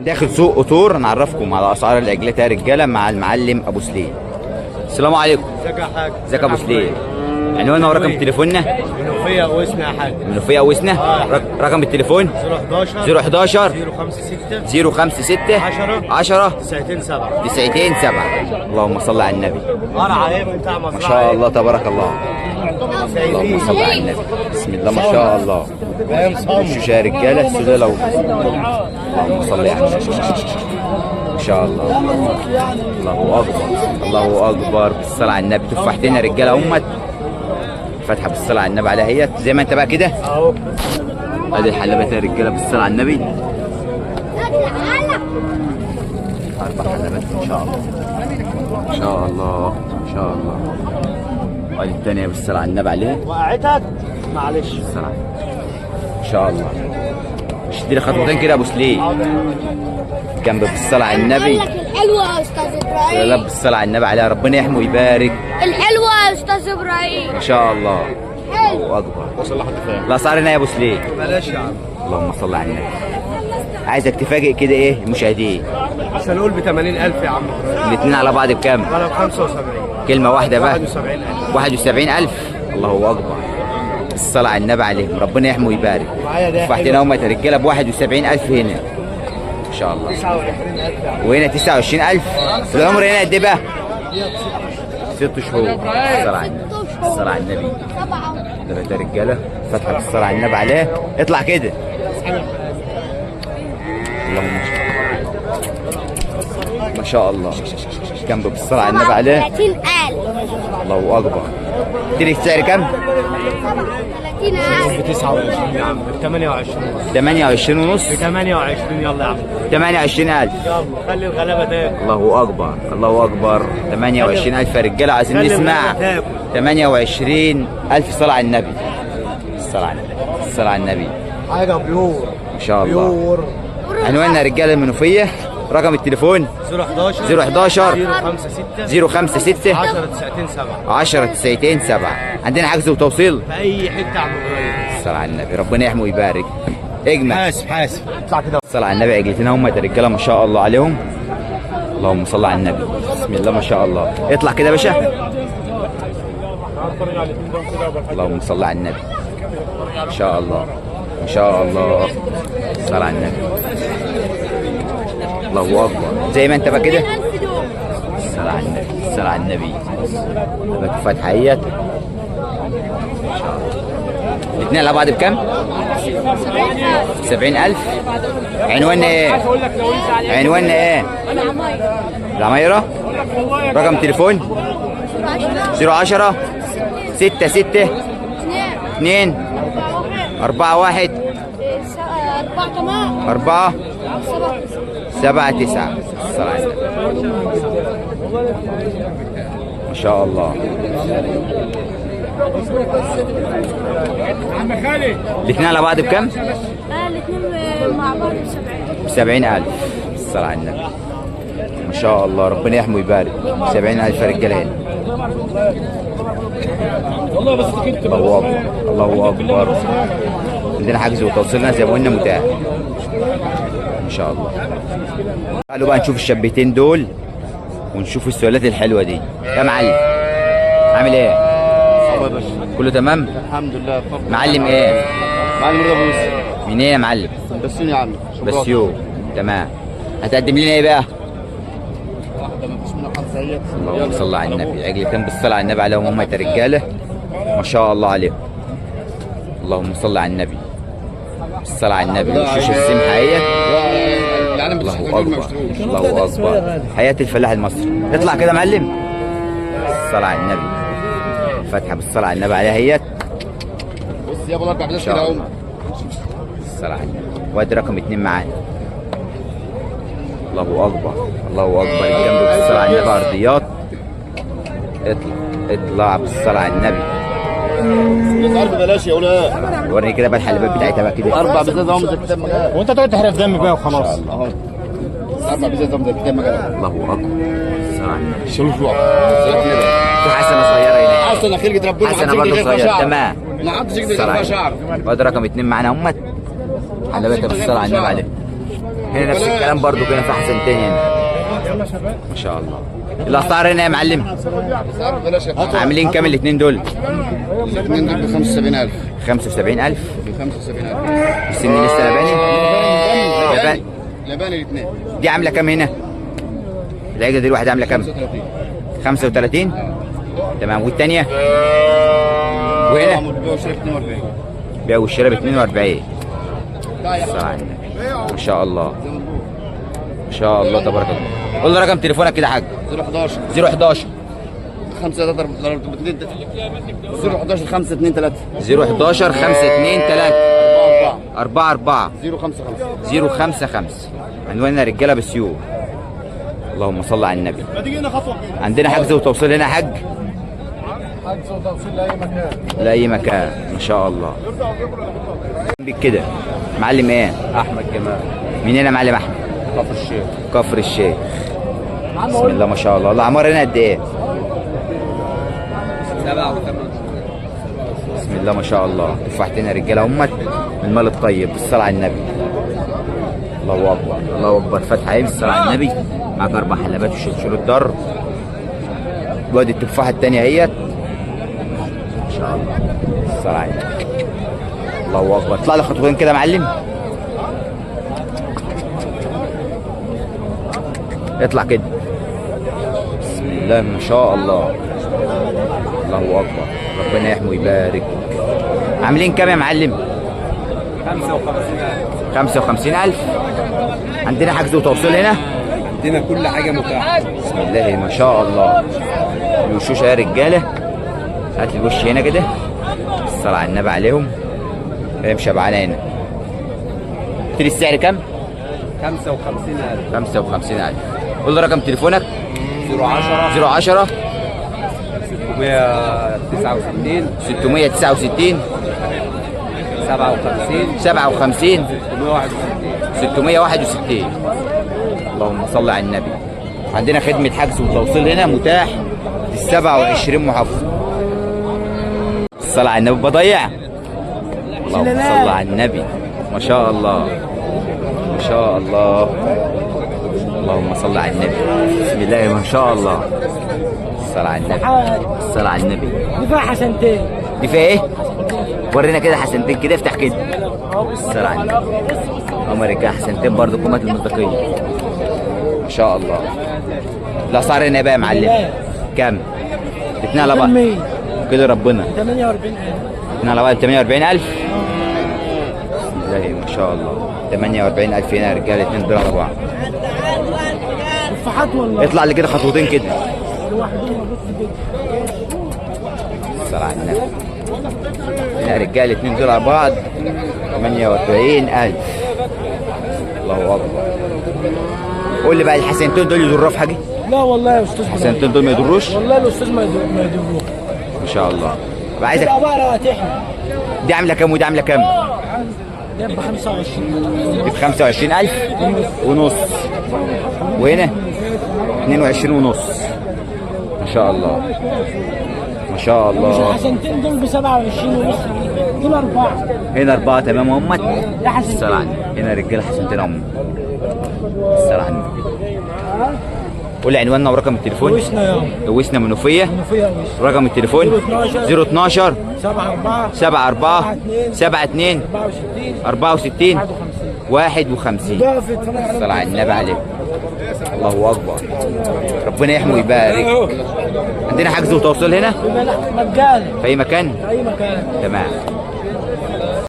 داخل سوق قطور نعرفكم على اسعار العجلات يا رجاله مع المعلم ابو سليم. السلام عليكم. ازيك يا حاج؟ ازيك يا ابو سليم؟ عنواننا ورقم تليفوننا؟ منوفية واسنا يا حاج. منوفيه وسنة. رقم التليفون 011 011 056 056 10 10 927. 927. اللهم صل على النبي. قرع ايه بتاع مزرعة؟ ما شاء الله تبارك الله. اللهم صل على النبي. بسم الله ما شاء الله. شوش يا رجاله السوداء لو. اللهم صل على النبي. ما شاء الله. الله اكبر الله اكبر. بالصلاة على النبي. تفاحتين يا رجاله امت. فاتحة بالصلاة على النبي عليها اهيت زي ما انت بقى كده. اهو ادي الحلبات يا رجاله بالصلاة على النبي. 4 حلبات ان شاء الله. ان شاء الله ان شاء الله. وادي الثانية بالصلاة على النبي عليها. وقعتك معلش. بالصلاة ان شاء الله. اشتري لي خطوتين كده يا ابو سليم. جنب بالصلاة على النبي. الحلوة يا استاذ ابراهيم. لا بالصلاة على النبي عليها. ربنا يحمي ويبارك. الحلوة يا استاذ ابراهيم. ما شاء الله. الله اكبر. وصل لحد فين؟ الاسعار هنا يا ابو سليم. بلاش يا عم. اللهم صل على النبي. عايزك تفاجئ كده ايه المشاهدين. مش هنقول ب 80000 يا عم ابراهيم. الاثنين على بعض بكام؟ انا ب 75. كلمة واحدة بقى. 71000. 71000. الله اكبر. الصلاة على النبي عليهم. ربنا يحمي ويبارك. معايا ده تفاحتين اهم يا رجاله ب 71000 هنا. ما شاء الله. 29000 يا عم. وهنا 29000. العمر هنا قد ايه بقى؟ 6 شهور. الصلاة على النبي. الصلاة على النبي. ده رجاله فاتحة بالصلاة على النبي عليه. اطلع كده. اللهم ما شاء الله. جنب بالصلاة على النبي عليه. 30000. الله اكبر. تدري السعر كام؟ 30000. ب 29 يا عم. ب 28 ونص. 28 ونص. ب 28. يلا يا عم. 28000. يلا خلي الغلابة تاكل. الله اكبر الله اكبر. 28000 يا رجاله. عايزين نسمع 28000. صلاة على النبي. الصلاة على النبي. الصلاة على النبي. حاجة pure. ما شاء الله. pure. عنواننا يا رجاله المنوفية. رقم التليفون 011 011 056 056 10 927. 10 927. عندنا حجز وتوصيل في اي حتة يا عم ابراهيم. الصلاة على النبي. ربنا يحمي ويبارك. اجمع. حاسب حاسب. اطلع كده. الصلاة على النبي. عجلتين هم يا رجاله ما شاء الله عليهم. اللهم صل على النبي. بسم الله ما شاء الله. اطلع كده يا باشا. اللهم صل على النبي. ما شاء الله ما شاء الله. الصلاة على النبي. الله اكبر. زي ما انت بقى كده. الصلاة على النبي. الصلاة على النبي. فاتحة اهيت. ما شاء الله. الاثنين على بعض بكام؟ 70000. عنواننا ايه؟ عنواننا ايه؟ العمايرة. رقم تليفون 010 6 6 2 4 1 4 7 9. الصلاة على النبي. ما شاء الله. الاثنين على بعض بكام؟ الاثنين مع بعض ب 70000. الصلاة على النبي. ما شاء الله. ربنا يحمي ويبارك. 70000 يا رجاله هنا. الله اكبر الله اكبر. عندنا حجز وتوصيلنا زي ما قلنا متاح ان شاء الله. تعالوا بقى نشوف الشبيتين دول ونشوف السؤالات الحلوة دي. يا معلم عامل ايه؟ كله تمام؟ الحمد لله. معلم ايه؟ معلم رضا ابو يوسف. من ايه يا معلم؟ بسيون يا عم. بسيون. تمام. هتقدم لنا ايه بقى؟ واحدة ما فيش منها خمسة اهي. اللهم صل على النبي. عجلتين بالصلاة على النبي عليهم هم يا رجاله ما شاء الله عليهم. اللهم صل على النبي. الصلاة على النبي. وشوش السمحة اهي. الله اكبر الله اكبر. حياة الفلاح المصري. اطلع كده يا معلم. الصلاة على النبي. فاتحة بالصلاة على النبي عليها اهيت. بص يابا الاربع بلاش كده اهو. الصلاة على النبي. وادي رقم 2 معانا. الله اكبر الله اكبر. الجنب بالصلاة على النبي. ارضيات. اطلع اطلع بالصلاة على النبي. الاسعار ببلاش يا ولاد. وريني كده بقى الحلبات بتاعتها بقى كده. 4 بزاز اهو زي كتاب مجال. وانت تقعد تحرق دم بقى وخلاص. اهو 4 بزاز اهو زي كتاب مجال. الله اكبر. الصلاة على النبي. شيلوا شوية. في حسنه صغيرة هنا. حسنه خلقة ربنا. حسنه برضه صغيرة. تمام. ما حدش يقدر يرفع شعر. وادي رقم 2 معانا اهمت. حلباتها بالصلاة على النبي عليهم. هنا نفس الكلام برضو كده، في حسنتين هنا ما شاء الله. الاسعار هنا يا معلم عاملين كام الاثنين دول؟ الاثنين دول ب 75000. 75000 ب 75000. السن لسه لباني؟ لباني لباني الاثنين. دي عامله كام هنا؟ العجلة دي الواحدة عامله كام؟ 35. تمام. والثانية؟ وهنا؟ بيع وشراء ب 42. بيع والشراء ب 42. ما شاء الله ما شاء الله تبارك الله. قول لي رقم تليفونك كده يا حاج. 011 011 5 3 2 011 5 2 3 011 5 2 3 4 4 4 0 5 5 0 5 5. عنواننا رجاله بالسيوف. اللهم صل على النبي. عندنا حجز وتوصيل هنا يا حاج؟ حجز وتوصيل لاي مكان. لاي مكان ما شاء الله. بيك كده معلم ايه؟ احمد جمال. مين هنا معلم احمد؟ كفر الشيخ. كفر الشيخ. بسم الله ما شاء الله. الاعمار هنا قد ايه؟ 7 و8. بسم الله ما شاء الله. تفاحتين يا رجاله همت من المال الطيب، بالصلاة على النبي. الله اكبر الله اكبر. فاتحة ايه؟ بالصلاة على النبي. معاك 4 حلبات وشلشول الضر. وادي التفاحة الثانية اهيت ما شاء الله. بالصلاة على النبي. الله اكبر. اطلع لي خطوتين كده يا معلم. اطلع كده. بسم الله ما شاء الله. الله اكبر. ربنا يحمي ويبارك. عاملين كام يا معلم؟ 55000. 55000. عندنا حجز وتوصيل هنا؟ عندنا كل حاجة متاحة. بسم الله ما شاء الله. الوشوش يا رجاله. هات الوش هنا كده. الصلاة على النبي عليهم. امشي معانا هنا. قلت لي السعر كام؟ 55000. 55000. قول لي رقم تليفونك. 010 010 669 669 57 57 661 661. اللهم صل على النبي. عندنا خدمة حجز وتوصيل هنا متاح في 27 محافظة. الصلاة على النبي بضيع. اللهم صل على النبي. ما شاء الله ما شاء الله. اللهم صل على النبي. بسم الله ما شاء الله. الصلاة على النبي. الصلاة على النبي. دي فيها حسنتين. دي فيها ايه؟ ورينا كده حسنتين كده، افتح كده. الصلاة على النبي. قمر كده حسنتين برضه قمة المصداقية. ما شاء الله. الأسعار هنا بقى يا معلم كام؟ اتنين على بعض كده ربنا. 48000. اتنين على بعض 48000. بسم الله ما شاء الله. 48000 هنا يا رجاله، اتنين دول على بعض. تفاحات والله. اطلع لي كده خطوتين كده. لوحدهم بص كده. الصلاة على النبي. هنا يا رجاله اتنين دول على بعض 48000. الله اكبر. قول لي بقى الحسنتين دول يضروا في حاجة؟ لا والله يا استاذ. الحسنتين دول ما يضروش؟ والله الاستاذ ما يضروش. ما شاء الله. بقى عايزك دي دي عامله كام ودي عامله كام؟ دي ب 25. دي ب 25000 ونص. وهنا 22 ونص. ما شاء الله ما شاء الله. الحسنتين دول ب 27 ونص. دول 4. هنا 4 تمام اهمت. الصلاة على النبي. هنا رجاله حسنتين اهم. الصلاة على النبي. قول عنواننا ورقم التليفون. وشنا يا وشنا منوفية. منوفية وش. رقم التليفون 012 74 74 72 64 64 51. الصلاة على النبي عليكم. الله أكبر. ربنا يحمي ويبارك. عندنا حجز وتوصيل هنا؟ مجانا في أي مكان؟ في أي مكان. تمام.